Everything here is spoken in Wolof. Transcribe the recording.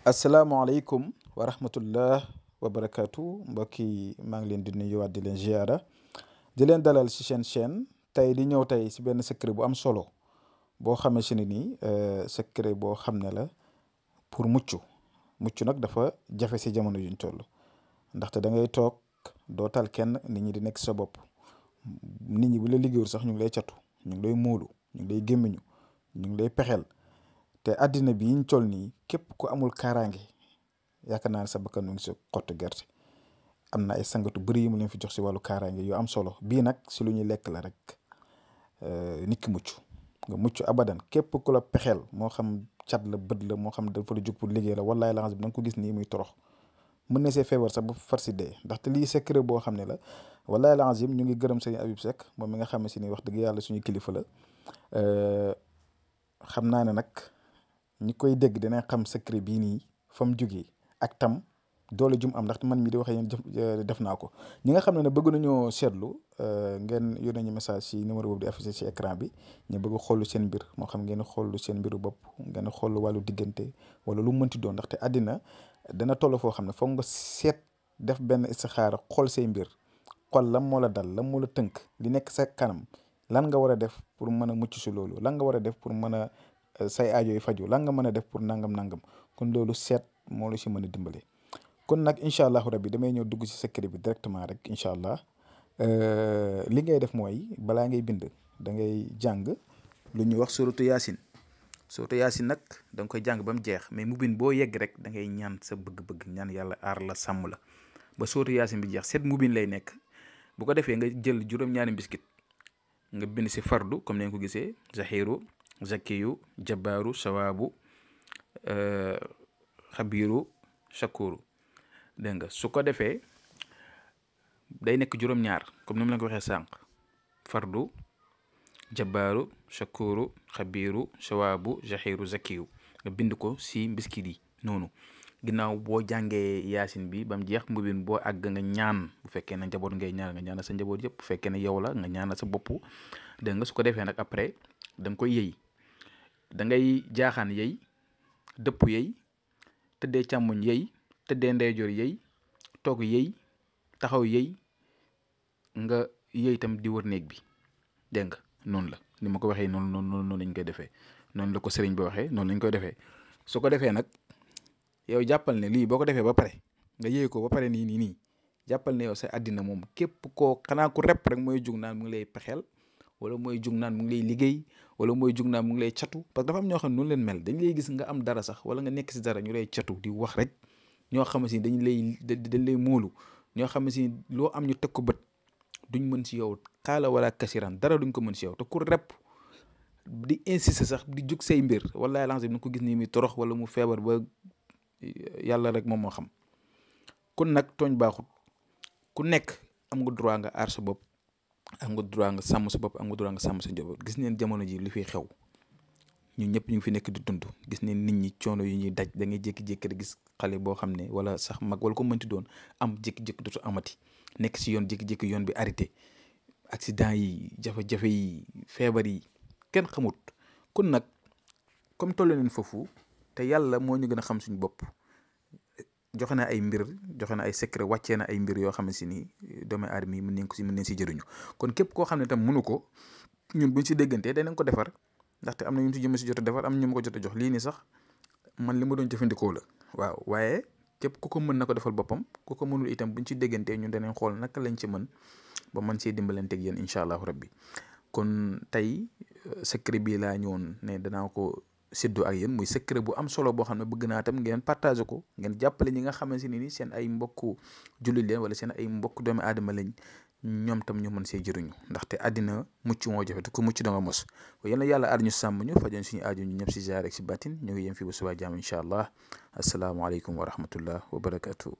asalaamaaleykum wa rahmatullah wa barakaatu mbokk yi maa ngi leen di nuyuwaat di leen ziara di leen dalal ci seen chaîne tey di ñëw tey ci benn secret bu am solo boo xamante ne nii secret boo xam ne la pour mucc nag dafa jafe ci jamono yuñ toll ndaxte da ngay toog doo tal kenn nit ñi di nekk sa bopp nit ñi bu la liggéeyul sax ñu ngi lay catu ñu ngi lay móolu ñu ngi lay gémmiñu ñu ngi lay pexeel te àddina bi ñu toll nii képp ku amul kaaraange yaakaar naa ne sa bakkan mu ngi si xottu gerte am na ay sangatu bëri yu mu leen fi jox si wàllu kaaraange yu am solo bii nag si lu ñuy lekk la rek nit ki mucc nga mucc abadan képp ku la pexeel moo xam cat la bët la moo xam dafa la jug pour liggéey la wallaay la bi na nga ko gis nii muy torox mën na see feebar sax ba far si dee ndaxte lii secret boo xam ne la wallaay la ñu ngi gërëm sëñ Habib Seck moom mi nga xam ne si ni wax dëgg yàlla suñu kilifa la xam naa ne nag ñi koy dégg dina xam secret bii nii fa mu jógee ak tam doole jum am ndaxte man mii di waxee yéen def naa ko ñi nga xam ne bëgg nañoo seetlu ngeen yónnee ñu message si numéro boobu di affiché si écran bi ñu bëgg xoolu seen mbir moo xam ngeen xoolu seen mbiru bopp ngeen xoolu wàllu diggante wala lu mënti doon ndaxte àddina dana toll foo xam ne foog nga seet def benn istixaara xool say mbir xool lan moo la dal lan moo la tënk li nekk sa kanam lan nga war a def pour mën a mucc si loolu lan nga war a def pour mën a say aajo yi faju lan nga mën a def pour nangam kon loolu seet moo la si mën a dimbale kon nag incha allahu rabbi damay ñëw dugg si secret bi directement rek incha allah li ngay def mooy balaa ngay bind da ngay jàng lu ñuy wax suratu yaasin nag da nga koy jàng ba mu jeex mais mu bind boo yegg rek da ngay ñaan sa bëgg-bëgg ñaan yàlla aar la sàmm la ba suratu yaasin bi jeex set mu bind lay nekk bu ko defee nga jël juróom-ñaari mbiskit nga bind si fardu comme ni nga ko gisee zahiru zakiyu jabaaru sawaabu xabiru shakuru dégg nga su ko defee day nekk juróom-ñaar comme ni mu la ko waxee sànq fardu jabaaru shakuru xabiru sawaabu zahiru zakiyu nga bind ko si mbiskit yi noonu ginnaaw boo jàngee yaasin bi ba mu jeex mbubin boo àgg nga ñaan bu fekkee ne njaboot ngay ñaan nga ñaanal sa njaboot yëpp bu fekkee ne yow la nga ñaanal sa bopp dégg nga su ko defee nag après da nga koy yëy da ngay jaaxaan yëy dëpp yëy tëddee càmmoñ yëy tëddee ndeyjoor yëy toog yëy taxaw yëy nga yëy tam di wër néeg bi dégg nga noonu la ni ma ko waxee noonu lañ koy defee noonu la ko sëriñ bi waxee noonu lañ koy defee su ko defee nag yow jàppal ne lii boo ko defee ba pare nga yëy ko ba pare nii jàppal ne yow sa àddina moom képp koo xanaa ku rep rek mooy jug naan mu ngi lay pexeel wala mooy jug naan mu ngi lay liggéey wala mooy jug naan mu ngi lay catu parce que dafa am ñoo xam ne noonu leen mel dañ lay gis nga am dara sax wala nga nekk si dara ñu lay catu di wax rek ñoo xam si dañ lay móolu ñoo xam si loo am ñu teg ko bët duñ mën si yow xaala wala kasiran dara duñ ko mën si yow te ku rep di insister sax di jug say mbir wala lancé bi na ko gis nii muy torox wala mu feebar ba yàlla rek moom moo xam kon nag tooñ baaxut ku nekk am nga droit nga aar sa bopp am nga droit nga sàmm sa bopp am nga droit nga sàmm sa njaboot gis neen jamono ji li fiy xew ñun ñëpp ñu ngi fi nekk di dund gis neen nit ñi coono yu ñuy daj da ngay jékki-jékki rek gis xale boo xam ne wala sax mag wala ko mënti doon am jékki-jékki dootu amati nekk si yoon jékki-jékki yoon bi arrêté accident yi jafe-jafe yi feebar yi kenn xamut kon nag comme toll nañ foofu te yàlla moo ñu gën a xam suñu bopp joxe na ay mbir joxe na ay secret wàccee na ay mbir yoo xam ne si ni doomu aadama yi mën nañ si jëriñu kon képp koo xam ne tam mënu ko ñun buñ si déggantee danañ ko defar ndaxte am na ñu si jëm si jot a defar am na ñu ma ko jot a jox lii nii sax man li ma doon jëfandikoo la waaw waaye képp ku ko mën na ko defal boppam ku ko mënul itam buñ si déggantee ñun danañ xool naka lañ ci mën ba mën see dimbalanteeg yéen incha allahu rabbi kon tey secret bii laa ñëwoon ne danaa ko séddoo ak yéen muy secret bu am solo boo xam ne bëgg naa tam ngeen partager ko ngeen jàppale ñi nga xamante ni seen ay mbokku jullit leen wala seen ay mbokku doomi aadama lañ ñoom tam ñu mën see jëriñu ndaxte àddina mucc moo jafe te ku mucc da nga mos yéen yàlla aar ñu sàmm ñu fajoon suñu aajo ñu ñëpp si ziar ak si baatin ñu ngi yem fii ba subaa jaam incha allah asalaamaaleykum wa rahmatullah wa barakatuh